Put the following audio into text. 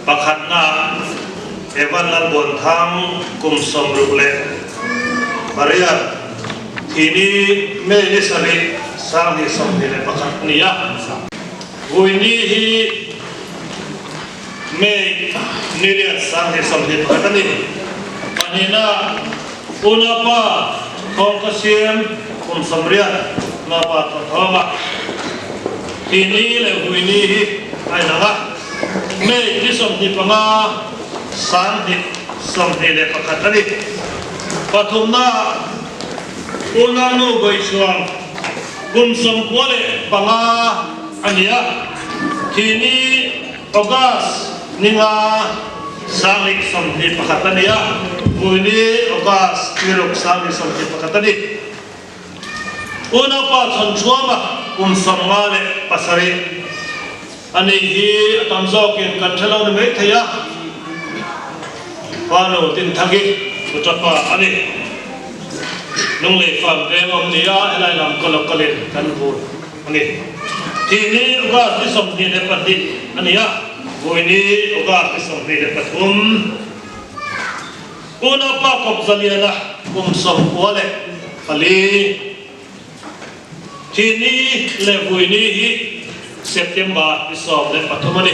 Pakhatna, Evan Lalbuanthang kum 68, thini May ni 7, 2021 a ni a. Vuini hi May ni 8, 2021 a ni. Pahnihna, Unaupa Thawng ka siam kum 80, Unaupa Thawthawng a. Thini leh Vuini hi a inang a. May ni 25, 2021 a ni. Pathumna, Unau Bawichhuang kum 95 a ni a. Thini August ni 5, 2021 a ni a. Vuini August ni 6, 2021 a ni. Unaupa Chhawnchhuama kum 57 a nih hi a tam zawkin kan hre lo ni mai thei a, Fanu Tinthagi Puṭapa a ni. Lunglei farm veng awm ni a, helai lam ka local in kan vur a ni. Thih ni August ni 22 a ni a, vui ni August ni 23. Unaupa Kawpzaliana kum 94. Thih ni leh vui ni hi September ni 13 a ni.